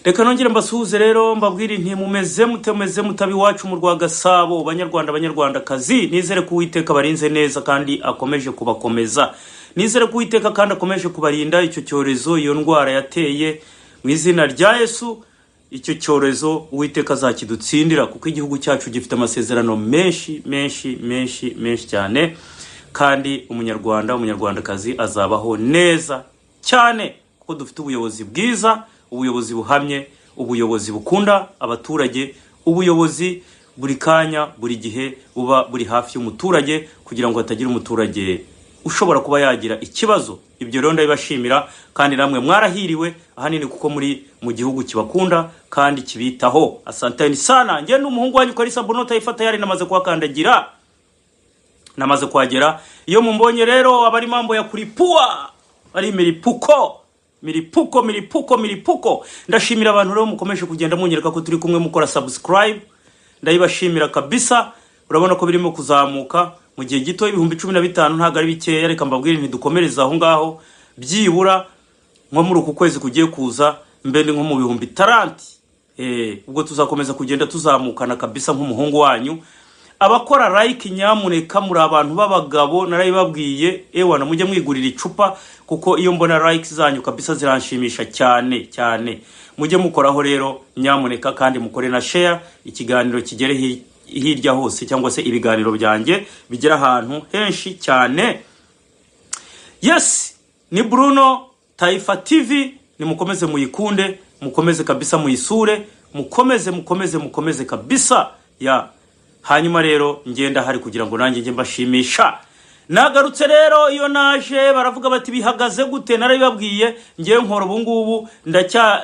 Reka nongere mbasuhuze rero, mbabwire nti mumeze mute? Mumeze mutabi iwacu mu rwa Gasabo, Banyarwanda, Banyarwandakazi? Nizere ko Uwiteka barinze neza kandi akomeje kubakomeza. Nizere ko Uwiteka kandi akomeje kubarinda icyo cyorezo, iyo ndwara yateye. Mu izina rya Yesu, icyo cyorezo Uwiteka azakidutsindira, kuko igihugu cyacu gifite amasezerano menshi, menshi, menshi, menshi cyane, kandi Umunyarwanda, Umunyarwandakazi azabaho neza cyane, kuko dufite ubuyobozi bwiza, ubuyobozi buhamye, ubuyobozi bukunda abaturage, ubuyobozi buri kanya, buri gihe buba buri hafi y'umuturage, kugira ngo hatagira umuturage ushobora kuba yagira ikibazo. Ibyo rero ndabibashimira, kandi namwe mwarahiriwe ahanini kuko muri mu gihugu kibakunda kandi kibitaho. Asanteni sana. Njye ni umuhungu wanyu Kalisa Bruno Taifa, tayari namaze kuhakandagira, namaze kuhagera. Iyo mumbonye rero aba ari mambo ya kulipua, ari milipuko, milipuko, milipuko, milipuko. Ndashimira abantu rero mukomeje kugenda munyereka ko turi kumwe, mukora subscribe, ndayibashimira kabisa. Urabona ko birimo kuzamuka mu gihe gito, 15,000 ntabwo ari bikeya. Reka mbabwire, ntidukomereze aho ngaho, byibura nko muri uku kwezi kugiye kuza mbe ndi nko mu 30,000. Ubwo tuzakomeza kugenda tuzamukana kabisa nk'umuhungu wanyu. Abakora like, nyamuneka, muri abantu b'abagabo, narabibabwiye, ewana mujye mwigurira icupa, kuko iyo mbona like zanyu kabisa ziranshimisha cyane cyane. Mujye mukoraho rero nyamuneka, kandi mukore na share, ikiganiro kigere hirya hose, cyangwa se ibiganiro byanjye bigera ahantu henshi cyane. Yes, ni Bruno Taifa TV, nimukomeze muyikunde, mukomeze kabisa muyisure, mukomeze, mukomeze, mukomeze kabisa ya. Hanyuma rero ngenda hari kugira ngo nanjye njye mbashimisha. Nagarutse rero. Iyo naje baravuga bati bihagaze gute? Narabibabwiye, ngewe nkora ubu ngubu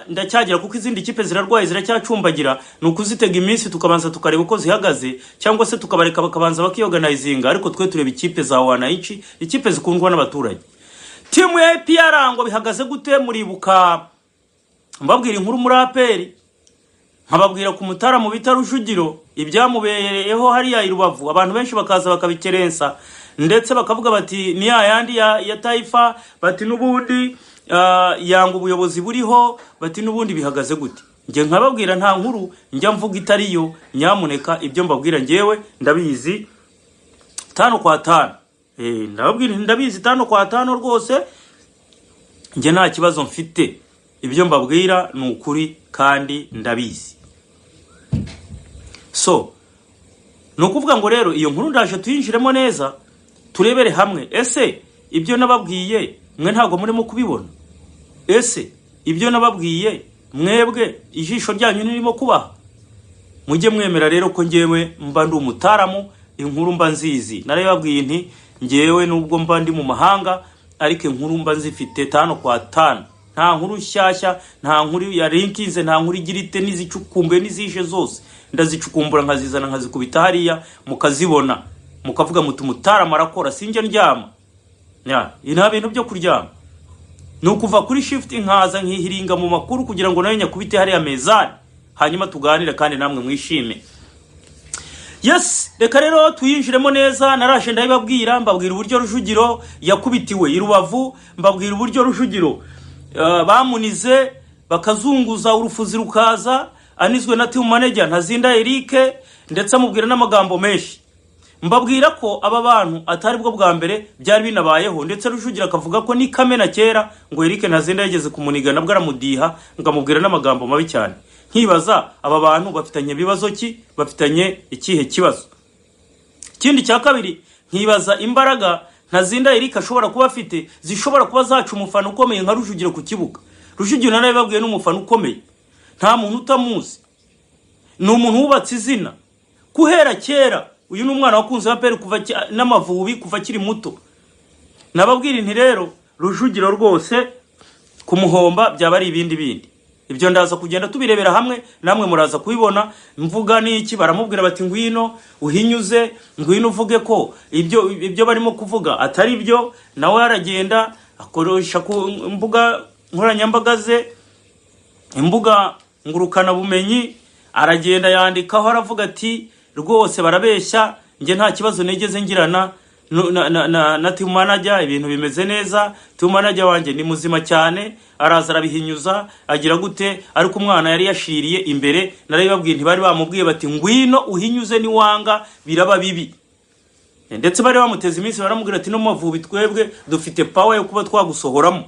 ndacyagera, kuko izindi kipe zirarwaye, ziracyacumbagira. Ni ukuzitega iminsi, tukabanza tukareba uko zihagaze, cyangwa se tukabareka bakabanza bakiyorganizinga, ariko twe tureba ikipe za wananchi, ikipe zikundwa n'abaturage. Timu ya APR ngo bihagaze gute? Muribuka mbabwira inkuru muri APR, nkababwira ku mutara mu bita Rujugiro, ibyamubereyeho hariya i Rubavu, abantu benshi bakaza bakabikerensa, ndetse bakavuga bati ni ya yandi ya Taifa, bati n'ubundi yanga ubuyobozi buriho, bati n'ubundi bihagaze gute? Njye nkababwira nta nkuru njya mvuga itariyo. Nyamuneka, ibyo mbabwira njyewe ndabizi 5 kwa 5. Ndababwira nti ndabizi 5 kwa 5 rwose, njye nta kibazo mfite, ibyo mbabwira ni ukuri kandi ndabizi. So ni ukuvuga ngo rero iyo nkuru ndaje tuyinjiremo neza, turebere hamwe: ese ibyo nababwiye mwe ntabwo murimo kubibona? Ese ibyo nababwiye mwebwe ijisho ryanyu ntirimo kubaha? Mujye mwemera rero ko ngewe mba ndi umutaramu, inkuru mba nzizi. Narababwiye nti ngewe nubwo mba ndi mu mahanga, ariko inkuru mba nzifite 5 kwa 5. Nta nkuru nshyashya, nta nkuru ya linkinze, nta nkuru igira ite, n'izicukumbuye n'izishe zose ndazicukumbura, nkazizana, nkazikubita hariya, mukazibona, mukavuga muti umutaramu arakora. Sinjya ndyama ya, nta bintu byo kuryama, ni ukuva kuri shift nkaza nkihiringa mu makuru kugira ngo nayo nyakubite hariya mezani, hanyuma tuganire kandi namwe mwishime. Yes, reka rero tuyinjiremo neza. Narashe ndabibabwira, mbabwira uburyo Rujugiro yakubitiwe i Rubavu, mbabwira uburyo Rujugiro bamunize, bakazunguza urufuzi rukaza, anizwe na team manager Ntazinda Eric, ndetse amubwira n'amagambo menshi. Mbabwira ko aba bantu atari bwo bwa mbere byari binabayeho, ndetse Rujugira akavuga ko ni Kamena kera ngo Eric Ntazinda yageze kumuniga, nabwo aramudiha, ngo amubwira n'amagambo mabi cyane. Nkibaza, aba bantu bafitanye ibibazo ki? Bafitanye ikihe kibazo? Ikindi cya kabiri, nkibaza imbaraga Ntazinda Eric ashobora kuba afite zishobora kuba zaca umufana ukomeye nka Rujugiro ku kibuga. Rujugiro narabibabwiye, n'umufana ukomeye, nta muntu utamuzi, ni umuntu wubatse izina guhera kera. Uyu ni umwana wakunze APR kuva n'Amavubi kuva akiri muto. Nababwira nti rero Rujugiro rwose kumuhomba byaba ari ibindi bindi. Ibyo ndaza kugenda tubirebera hamwe, namwe muraza kubibona. Mvuga niki? Baramubwira bati ngwino uhinyuze, ngwino uvuge ko ibyo barimo kuvuga atari byo. Nawe aragenda akoresha ku mbuga nkoranyambaga ze, imbuga ngurukanabumenyi, aragenda yandikaho, aravuga ati rwose barabeshya, njye nta kibazo nigeze ngirana na team manager, ibintu bimeze neza. Team manager wanjye ni muzima cyane, araza arabihinyuza agira gute, ariko umwana yari yashiriye imbere. Narabibabwiye, ntibari bamubwiye bati ngwino uhinyuze niwanga biraba bibi. Ndetse bari bamuteze iminsi, baramubwira ati no Mavubi twebwe dufite power yo kuba twagusohoramo.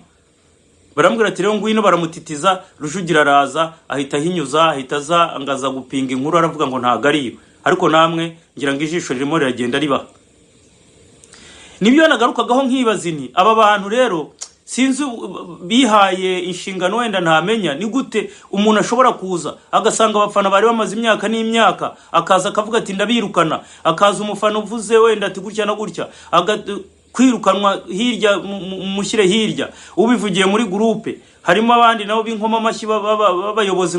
Baramubwira ati rero ngwino, baramutitiza. Rujugira araza ahita ahinyuza, ahita aza angaza gupinga inkuru, aravuga ngo ntago ariyo. Ariko namwe ngira ngo ijisho ririmo riragenda riba. Nibyo nagarukagaho nkibaza nti aba bantu rero sinzi bihaye inshingano wenda ntamenya, ni gute umuntu ashobora kuza agasanga abafana bari bamaze imyaka n'imyaka, akaza akavuga ati ndabirukana, akaza umufana uvuze wenda ati gutya na gutya, kwirukanwa hirya, mushyire hirya, ubivugiye muri groupe. Harimo abandi nabo b'inkoma amashyi b'abayobozi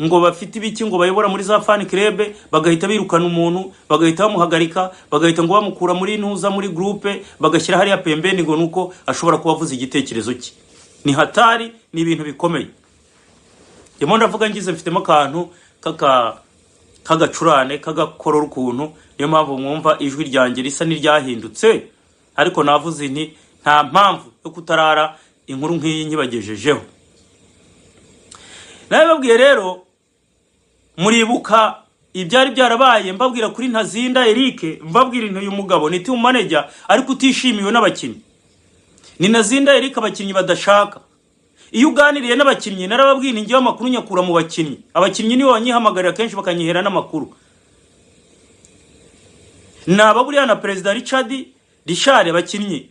ngo bafite ibiki, ngo bayobora muri za fan club, bagahita birukana umuntu, bagahita bamuhagarika, bagahita ngo bamukura muri ntuza muri groupe, bagashyira hariya pembeni, ngo nuko ashobora kuba avuze igitekerezo cye. Ni hatari, ni ibintu bikomeye. Ndimo ndavuga ngize mfitemo akantu kaka kagacurane kagakorora ukuntu, niyo mpamvu mwumva ijwi ryanjye risa n'iryahindutse, ariko navuze nti nta mpamvu yo kutarara inkuru nk'iyi nkibagejejeho. Nabibabwiye rero, muribuka ibyari byarabaye, mbabwira kuri Ntazinda Eric, mbabwira intu uyu mugabo ni team manager ariko utishimiwe n'abakinnyi. Ni Ntazinda Eric abakinnyi badashaka. Iyo uganiriye n'abakinnyi, narababwiye ngiye amakuru nyakura mu bakinnyi. Abakinnyi nibo banyihamagarira kenshi bakanyihera n'amakuru. Naba buriya na Perezida Richard Richard, abakinnyi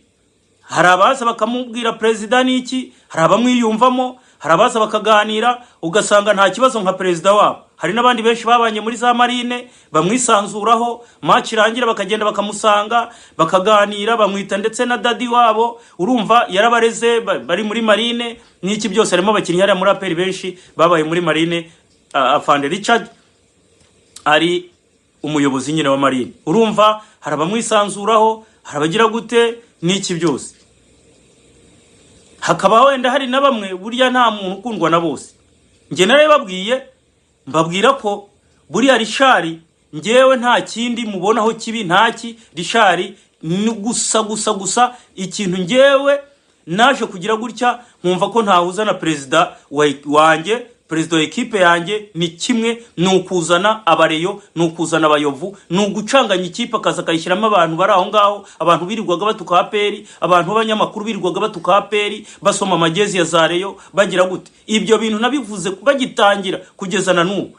hari abaza bakamubwira perezida niki, hari abamwiyumvamo, hari abaza bakaganira ugasanga nta kibazo nka perezida wabo. Hari n'abandi benshi babanye muri za marine bamwisanzuraho, match irangira bakagenda bakamusanga bakaganira, bamwita ndetse na daddy wabo. Urumva yarabareze bari muri marine n'iki byose. Harimo abakinnyi hariya muri APR benshi babaye muri marine. Afande Richard ari umuyobozi nyine wa marine, urumva hari abamwisanzuraho, hari abagira gute n'iki byose. Hakaba wenda hari na bamwe, burya nta muntu ukundwa na bose. Njye narababwiye, mbabwira ko buriya Richard njyewe nta kindi mubonaho kibi, ntaki Richard ni gusa gusa gusa ikintu njyewe naje kugira gutya nkumva ko ntahuza na perezida wanjye, perezida wa ekipe yanjye, ni kimwe, ni ukuzana abareyo, ni ukuzana abayovu, ni ugucanganya ikipe, akaza akayishyiramo abantu bari aho ngaho, abantu birirwaga batuka APR, abantu b'abanyamakuru birirwaga batuka APR, basoma amagezi ya za Reyo, bagira gute. Ibyo bintu nabivuze bagitangira kugeza na n'ubu.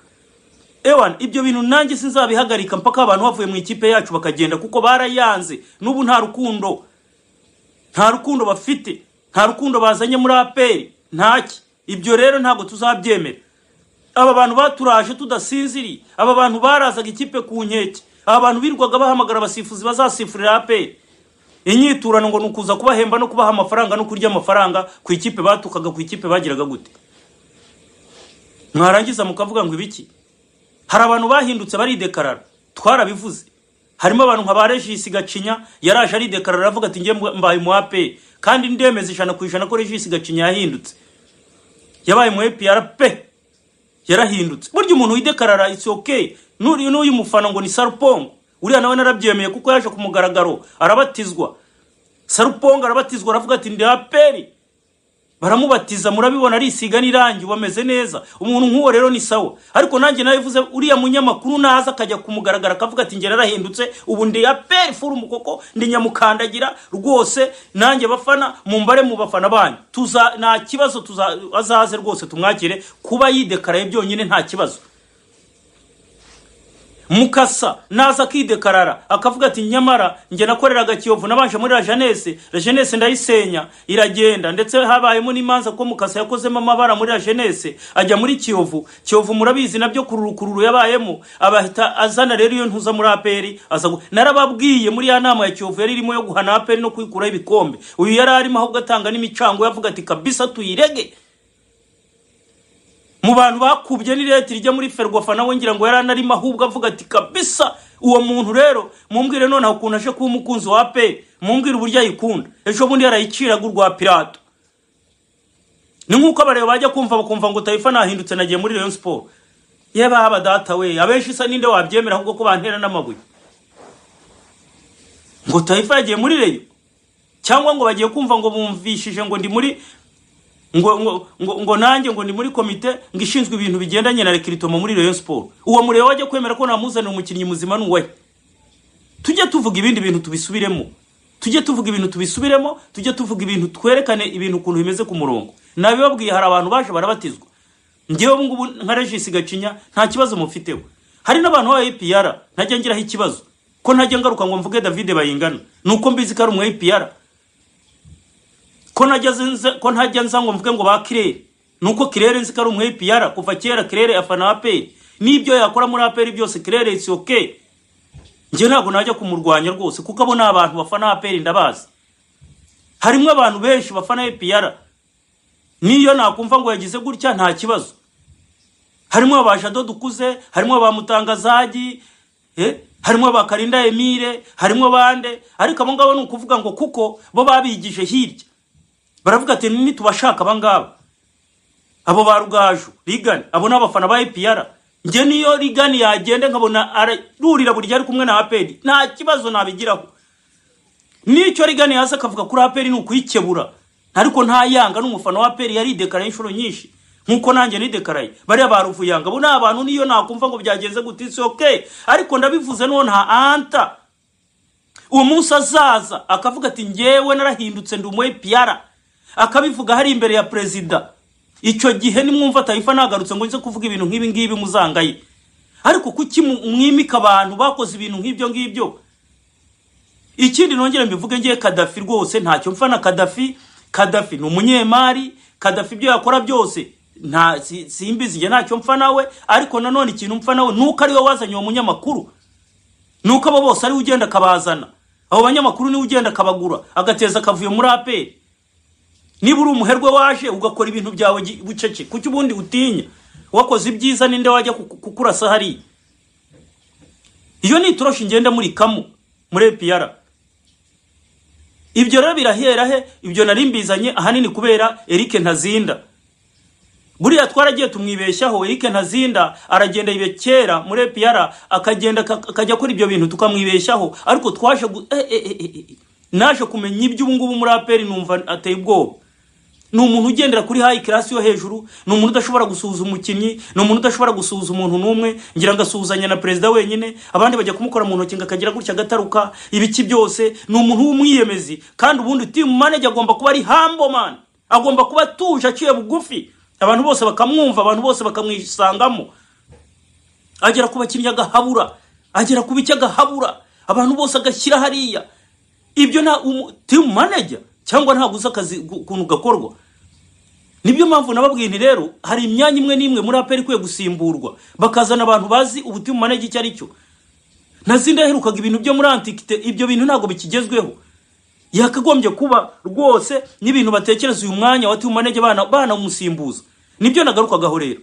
Ewan, ibyo bintu nanjye sinzabihagarika mpaka abantu bavuye mu ikipe yacu bakagenda, kuko barayanze. N'ubu nta rukundo, nta rukundo bafite, nta rukundo bazanye muri APR, ntaki. Ibyo rero ntabwo tuzabyemera. Aba bantu baturaje tudasinziriye, aba bantu barazaga ikipe ku nkeke, aba bantu birirwaga bahamagara abasifuzi bazasifurira APR inyiturano ngo nukuza kubahemba no kubaha amafaranga no kurya amafaranga ku ikipe batukaga, ku ikipe bagiraga gute. Mwarangiza mukavuga ngo ibiki. Hari abantu bahindutse baridekarara, twarabivuze. Harimo abantu nka ba Regis Gacinya, yaraje aridekarara aravuga ati ngiye mbaye mu APR, kandi ndemeza 100% ko Regis Gacinya yahindutse, yabaye mu APR pe, yarahindutse. Burya umuntu widekarara it's okay. N'uyu mufana ngo ni Sarupongo, uriya nawe narabyemeye kuko yaje ku mugaragaro arabatizwa. Sarupongo arabatizwa aravuga ati ndi APR, baramubatiza, murabibona arisiga n'irangi bameze neza. Umuntu nk'uwo rero ni sawa. Ariko nanjye nabivuze, uriya munyamakuru naza akajya ku mugaragaro akavuga ati njye narahindutse, ubu ndi APR full mukoko, ndi nyamukandagira rwose, nanjye bafana mumbare mu bafana banyu, tuza nta kibazo, tuza azaze rwose tumwakire, kuba yidekaraye byonyine nta kibazo. Mukasa naza akidekarara akavuga ati nyamara njye nakoreraga Kiyovu, nabanje muri La Jeunesse, La Jeunesse ndayisenya iragenda, ndetse habayemo n'imanza ko Mukasa yakozemo amabara muri La Jeunesse ajya muri Kiyovu. Kiyovu murabizi nabyo kururu yabayemo, abahita azana rero iyo ntuza muri APR aza. Narababwiye muri ya nama ya Kiyovu yari irimo yo guhana APR no kwikuraho ibikombe, uyu yari arimo ahubwo atanga n'imicango, yavuga ati kabisa tuyirege. Mu bantu bakubye ni leta rijya muri Ferwafa nawe ngira ngo yaranarimo ahubwo avuga ati kabisa uwo muntu rero mumbwire none ukuntu aje kuba umukunzi wa APR, mumbwire uburyo ayikunda, ejo bundi yarayiciraga urwa Pilato. Ni nkuko abareba bajya kumva bakumva ngo Taifa nahindutse nagiye muri Rayon Sport. Yeba haba data we, abenshi isa ninde wabyemera ahubwo ko bantera n'amabuye. Ngo Taifa yagiye muri Rayon, cyangwa ngo bagiye kumva ngo bumvishije ngo ndi muri ngo ngo ngo, ngo nanjye ngo ndi muri komite ngo ishinzwe ibintu bigendanye na recrutement muri Rayon Sport. Uwo mureba wajya kwemera ko namuzanira umukinnyi muzima n'uwahe? Tujye tuvuga ibindi bintu tubisubiremo, tujye tuvuga ibintu tubisubiremo, tujye tuvuga ibintu twerekane ibintu ukuntu bimeze ku murongo. Nabibabwiye, hari abantu baje barabatizwa. Ngewe ubu ngubu nka Regis Gacinya nta kibazo mufiteho. Hari n'abantu ba APR ntajya ngiraho ikibazo, ko ntajya ngaruka ngo mvuge David Bayingana, nuko mbizi ko ari umu APR. Ko ntajya nza ngo mvuge ngo ba Kirere, nuko Kirere nzi ko ari umu APR kuva kera. Kirere afana APR, n'ibyo yakora muri APR byose, Kirere it's okay. Njye ntabwo najya kumurwanya rwose, kuko abo ni abantu bafana APR, ndabazi. Harimo abantu benshi bafana APR, niyo nakumva ngo yagize gutya nta kibazo. Harimo aba Jado Dukuze, harimo aba Mutangazagi, harimo aba Karinda Emile, harimo bande. Ariko abo ngabo ni ukuvuga ngo kuko bo babigije hirya, baravuga ati nitubashaka aba ngaba. Abo ba Rugaju Rigani, abo ni abafana ba APR. Njye niyo Rigani yagenda nkabona arurira buri gihe ari kumwe na APR, nta kibazo nabigiraho. Nicyo Rigani yaza akavuga kuri APR ni ukuyikebura, ariko nta yanga n'umufana wa APR, yaridekaraye inshuro nyinshi nkuko nanjye nidekaraye. Bariya ba Ruvuyanga bo ni abantu niyo nakumva ngo byagenze gute, it's okay. Ariko ndabivuze no nta anta uwo munsi azaza akavuga ati njyewe narahindutse ndi umu APR, akabivuga hari imbere ya perezida. Icyo gihe nimwumva Taifa nagarutse ngo nze kuvuga ibintu nk'ibi ngibi muzangaye. Ariko kuki mwimika abantu bakoze ibintu nk'ibyo ngibyo? Ikindi nongere mbivuge, ngiye Kadafi rwose ntacyo mfa na Kadafi. Kadafi ni umunyemari, Kadafi ibyo yakora byose nta simbizi, njye ntacyo mfa nawe. Ariko nanone ikintu mfa nawe nuko ariwe wazanye uwo munyamakuru, nuko abo bose ariwe ugenda akabazana. Abo banyamakuru niwe ugenda akabagura, agateza akavuyo muri APR. Niba uri umuherwe waje ugakora ibintu byawe bucece, kuki ubundi utinya? Wakoze ibyiza ninde wajya kukurasa hariya? Iyo ni itoroshi ngenda muri kamu muri APR. Ibyo rero birahera he? Ibyo nari mbizanye ahanini kubera Eric Ntazinda. Buriya twaragiye tumwibeshyaho. Eric Ntazinda aragenda yibe kera muri APR, akagenda akajya akora ibyo bintu tukamwibeshyaho. Ariko twaje naje kumenya ibyo ubu ngubu muri APR, numva ateye ubwoba. Ni umuntu ugendera kuri high class yo hejuru, ni umuntu udashobora gusuhuza umukinnyi, ni umuntu udashobora gusuhuza umuntu n'umwe, ngira ngo asuhuzanya na perezida wenyine, abandi bajya kumukora mu ntoki ngo akagira gutya agataruka, ibiki byose. Ni umuntu w'umwiyemezi, kandi ubundi team manager agomba kuba ari humble man, agomba kuba atuje, aciye bugufi, abantu bose bakamwumva, abantu bose bakamwisangamo. Agera ku bakinnyi agahabura, agera ku biki agahabura, abantu bose agashyira hariya. Ibyo nta team manager cyangwa ntabwo uzi akazi ukuntu gakorwa. Nibyo mpamvu nababwiye nti rero hari imyanya imwe n'imwe muri APR ikwiye gusimburwa, bakazana abantu bazi ubu team manager icyo ari cyo. Ntazinda yaherukaga ibintu byo muri antiquité, ibyo bintu ntabwo bikigezweho. Yakagombye kuba rwose n'ibintu batekereza uyu mwanya wa team manager banamusimbuza. Nibyo nagarukagaho rero.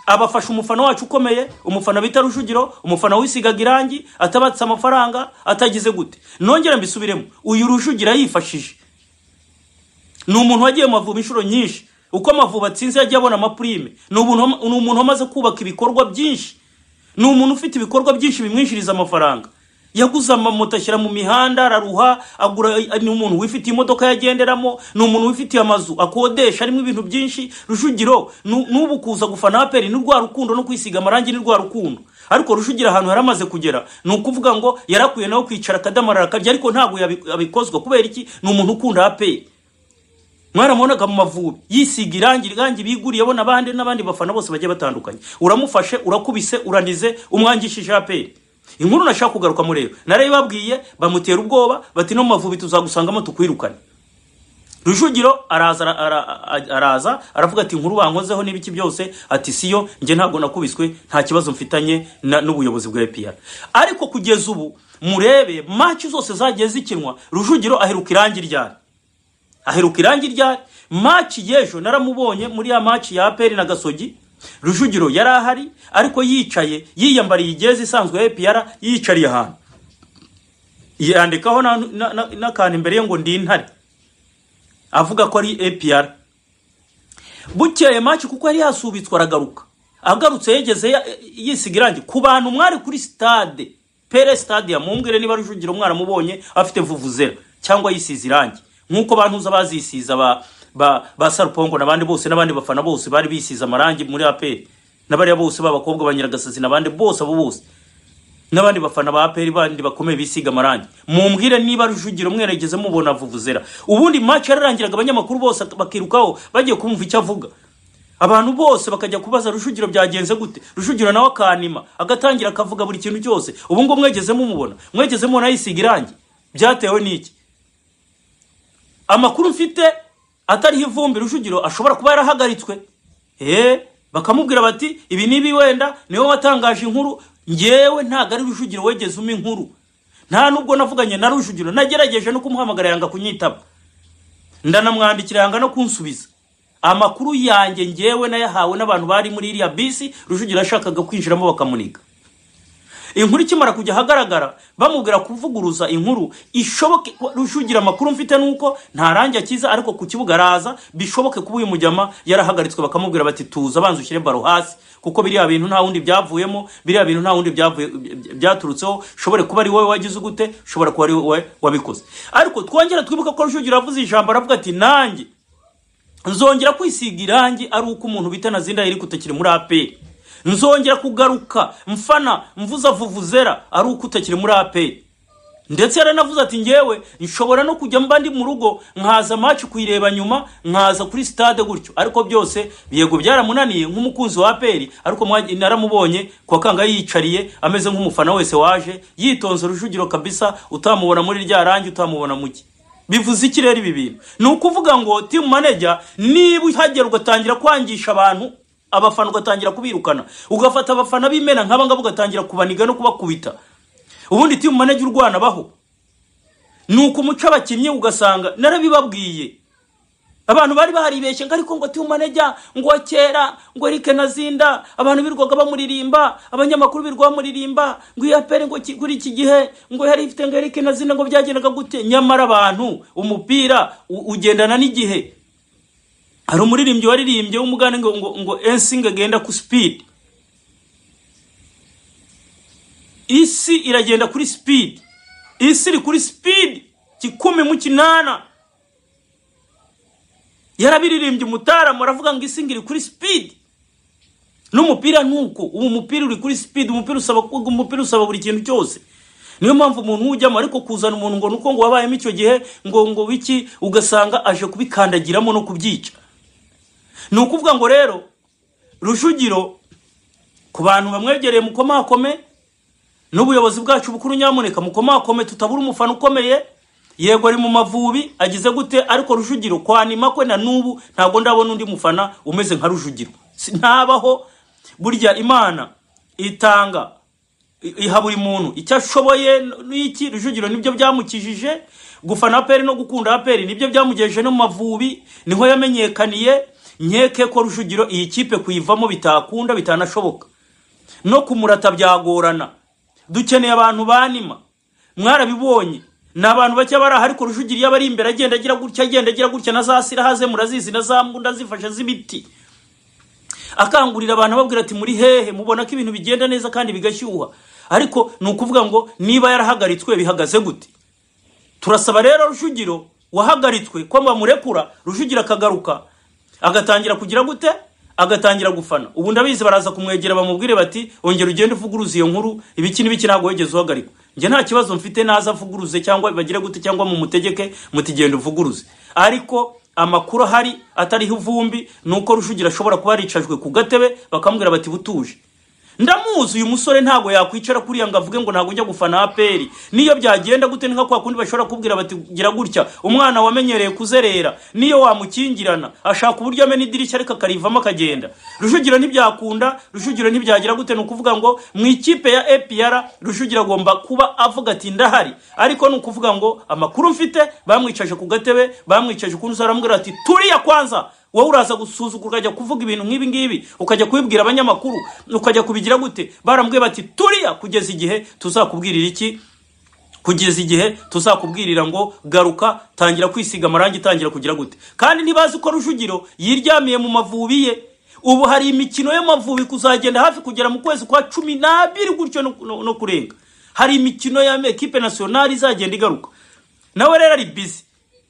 Abafasha umufana wacu ukomeye, umufana bita Rujugiro, umufana wisigaga irangi, atabatse amafaranga, atagize gute. Nongera mbisubiremo, uyu Rujugira yifashije. Ni umuntu wagiye mu Mavubi inshuro nyinshi, uko Amavubi atsinze yagiye abona amaprime. Ni umuntu wamaze kubaka ibikorwa byinshi, ni umuntu ufite ibikorwa byinshi bimwinjiriza amafaranga. Yaguze amamoto ashyira mu mihanda araruha, agura, ni umuntu wifitiye imodoka yagenderamo, ni umuntu wifitiye amazu akodesha arimo ibintu byinshi. Rujugiro n'ubu kuza gufana APR ni rwa rukundo, no kwisiga amarangi ni rwa rukundo. Ariko Rujugira ahantu yaramaze kugera, ni ukuvuga ngo yarakwiye nawe kwicara akadamarara akarya, ariko ntabwo yabikozwa. Kubera iki? Ni umuntu ukunda APR. Mwaramubonaga mu Mavubi yisiga irangi, irangi biguriye bo n'abandi n'abandi bafana bose bagiye batandukanye. Uramufashe, urakubise, uranize, umwangishije APR. Inkuru nashaka kugaruka muri rero, narayibabwiye, bamutera ubwoba bati no mu Mavubi tuzagusangamo tukwirukane. Rujugiro araza aravuga ati inkuru bankozeho n'ibiki byose, ati siyo, njye ntabwo nakubiswe, nta kibazo mfitanye n'ubuyobozi bwa APR. Ariko kugeza ubu murebe match zose zagiye zikinwa, Rujugiro aheruka irangi ryari? Aheruka irangi ryari? Match y'ejo naramubonye muri ya match ya APR na Gasogi, Rujugiro yari ahari ariko yicaye yiyambariye ijezi isanzwe ya APR, yiyicariye ahantu yandikaho n'akantu imbere ye ngo ndi intare, avuga ko ari APR. Bukeye match kuko yari yasubitswe aragaruka, agarutse yegeze yisiga irangi. Ku bantu mwari kuri stade Pele Stadium, mumbwire niba Rujugiro mwaramubonye afite vuvuzela cyangwa yisize irangi nk'uko bantuza bazisiza ba Sarupongo n'abandi bose n'abandi bafana bose bari bisize amarangi muri APR, n'abariya bose b'abakobwa ba Nyiragasazi n'abandi bose, abo bose n'abandi bafana ba APR bandi bakomeye bisiga amarangi. Mumbwire niba Rujugiro mweregeze mubona vuvuzela. Ubundi match yararangiraga abanyamakuru bose bakirukaho bagiye kumva icyo avuga, abantu bose bakajya kubaza Rujugiro byagenze gute, Rujugiro nawe akanima agatangira akavuga buri kintu cyose. Ubu ngo mwegeze mumubona, mwegeze mubona yisiga irangi, byatewe n'iki? Amakuru mfite atariho ivumbi, Rujugiro ashobora kuba yarahagaritswe, bakamubwira bati ibi nibi wenda niwe watangaje inkuru. Ngewe ntago ari Rujugiro wegeze umpa inkuru, nta nubwo navuganye na Rujugiro, nagerageje no kumuhamagara yanga kunyitaba, ndanamwandikira yanga no kunsubiza. Amakuru yanjye ngewe nayahawe n'abantu bari muri iriya bisi Rujugiro yashakaga kwinjiramo bakamuniga. Inkuru ikimara kujya ahagaragara bamubwira kuvuguruza inkuru ishoboke. Rujugira amakuru mfite nuko nta rangi akiza, ariko ku kibuga araza, bishoboke kuba uyu mujyama yarahagaritswe bakamubwira bati tuza banza ushyire baro hasi, kuko biriya bintu nta wundi byavuyemo, biriya bintu nta wundi byavuye byaturutseho, shobore kuba ari wowe wagize gute, shobora kuba ari wowe wabikoze. Ariko twongera twibuka ko Rujugira avuze ijambo aravuga ati nanjye nzongera kwisiga irangi ari uko umuntu bita Nazinda iri kutakiri muri APR, nzongera kugaruka mfana mvuza vuvuzera ari uko utakiri muri APR. Ndetse yaranavuze ati ngewe nshobora no kujya mba ndi mu rugo nkaza match kuyireba nyuma nkaza kuri stade gutyo. Ariko byose yego byaramunaniye nk'umukunzi wa APR, ariko naramubonye kwa kanga yicariye ameze nk'umufana wese waje yitonze Rujugiro kabisa, utamubona muri rya rangi, utamubona muki. Bivuze iki rero ibi bintu? Ni ukuvuga ngo team manager niba uhagera ugatangira kwangisha abantu abafana, ugatangira kubirukana, ugafata abafana b'imena nk'aba ngaba ugatangira kubaniga no kubakubita, ubundi team manager urwana baho ni ukumuca abakinnyi. Ugasanga narabibabwiye abantu bari baharibeshye ngo ariko ngo team manager ngo kera ngo Eric Nazinda abantu birwaga bamuririmba, abanyamakuru birwa bamuririmba ngo iya APR ngo kuri iki gihe ngo yari ifite ngo Eric Nazinda ngo byagendaga gute. Nyamara abantu umupira ugendana n'igihe. Hari umuririmbyi waririmbye w'umugani ngo ngo ngo ensinga agenda ku speed, isi iragenda kuri speed, isi iri kuri speed 18. Yarabiririmbye umutaramu aravuga ngo isi ngiri kuri speed. N'umupira nuko ubu umupira uri kuri speed, umupira usaba buri kintu cyose. Niyo mpamvu umuntu ujyamo ariko kuzana umuntu ngo nuko ngo wabayemo icyo gihe ngo ngo biki, ugasanga aje kubikandagiramo no kubyica. Ni ukuvuga ngo rero Rujugiro ku bantu bamwegereye mukomakome n'ubuyobozi bwacu bukuru, nyamuneka mukomakome tutabura umufana ukomeye. Yego ari mu Mavubi agize gute, ariko Rujugiro kwanima kwe na nubu ntabwo ndabona undi mufana umeze nka Rujugiro, ntabaho. Burya Imana itanga iha buri muntu icyo ashoboye n'iki. Rujugiro nibyo byamukijije gufana APR no gukunda APR, nibyo byamugejeje no mu Mavubi, niho yamenyekaniye. Nkeke ko Rujugiro iyi kipe kuyivamo bitakunda, bitanashoboka, no kumurata byagorana. Dukeneye abantu banima, mwarabibonye ni abantu bake bari ariko Rujugiro iyo abari imbere agenda agira gutya, agenda agira gutya, na za sirahaze murazizi na za mbunda zifashe z'ibiti, akangurira abantu ababwira ati muri hehe, mubona ko ibintu bigenda neza kandi bigashyuha. Ariko ni ukuvuga ngo niba yarahagaritswe bihagaze gute? Turasaba rero Rujugiro wahagaritswe ko bamurekura, Rujugiro akagaruka agatangira kugira gute, agatangira gufana. Ubu ndabizi baraza kumwegera bamubwire bati ongera ugende uvuguruze iyo nkuru, ibiki n'ibiki ntabwo wigeze uhagarikwa. Njye nta kibazo mfite, naza avuguruze cyangwa bagire gute cyangwa mumutegeke mutigende uvuguruze. Ariko amakuru ahari atariho ivumbi nuko Rujugira ashobora kuba yaricajwe ku gatebe bakamubwira bati butuje. Ndamuzi uyu musore ntago yakwicara kuriya ngo avuge ngo ntago njya gufana APR. Niyo byagenda gute nka kwa kundi bashobora kubwira bati gira gutya, umwana wamenyereye kuzerera niyo wamukingirana ashaka uburyo amena idirishya ariko akarivamo akagenda. Rujugiro ntibyakunda, Rujugiro ntibyagira gute. Ni ukuvuga ngo mu ikipe ya APR Rujugiro agomba kuba avuga ati ndahari, ariko ni ukuvuga ngo amakuru mfite bamwicaje ku gatebe, bamwicaje ku nzu aramubwira ati turiya kwanza wowe uraza gusuzugura ukajya kuvuga ibintu nk'ibi ngibi, ukajya kubibwira abanyamakuru, ukajya kubigira gute. Barambwiye bati turiya kugeza igihe tuzakubwirira iki, kugeza igihe tuzakubwirira ngo garuka, tangira kwisiga amarangi, tangira kugira gute. Kandi ntibazi ko Rujugiro yiryamiye mu Mavubi ye. Ubu hari imikino y'Amavubi kuzagenda hafi kugera mu kwezi kwa 12 gutyo no kurenga. Hari imikino ya ekipe nationale izagenda igaruka, nawe rero ari busy.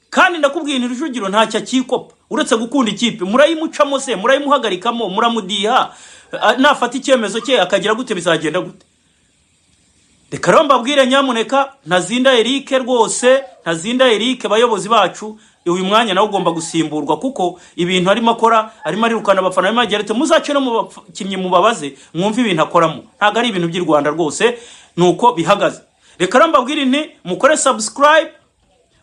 Kandi ndakubwiye nti Rujugiro ntacyo akikopa uretse gukunda ikipe. Murayimucamo se, murayimuhagarikamo, muramudiha, nafata icyemezo cye akagira gute, bizagenda gute? Reka rero mbabwire, nyamuneka, Ntazinda Eric rwose, Ntazinda Eric, bayobozi bacu, uyu mwanya nawe ugomba gusimburwa, kuko ibintu arimo akora, arimo arirukana abafana, arimo agira ati muzace no mu bakinnyi mubabaze mwumve ibintu akoramo. Ntabwo ari ibintu by'i Rwanda rwose, nuko bihagaze. Reka rero mbabwire nti mukore subscribe,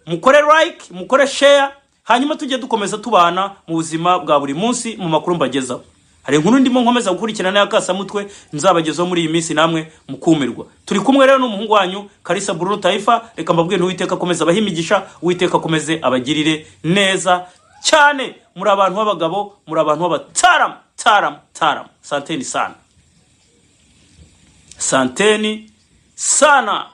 mukore like, mukore share, hanyuma tujye dukomeza tubana mu buzima bwa buri munsi mu makuru mbagezaho. Hari inkuru ndimo nkomeza gukurikirana y'akasamutwe nzabagezaho muri iyi minsi, namwe mukumirwa. Turi kumwe rero n'umuhungu wanyu Kalisa Bruno Taifa. Reka mbabwire nti Uwiteka akomeze abahe imigisha, Uwiteka akomeze abagirire neza cyane. Muri abantu b'abagabo, muri abantu b'abataramu, taramu, taramu. Santeni sana, santeni sana.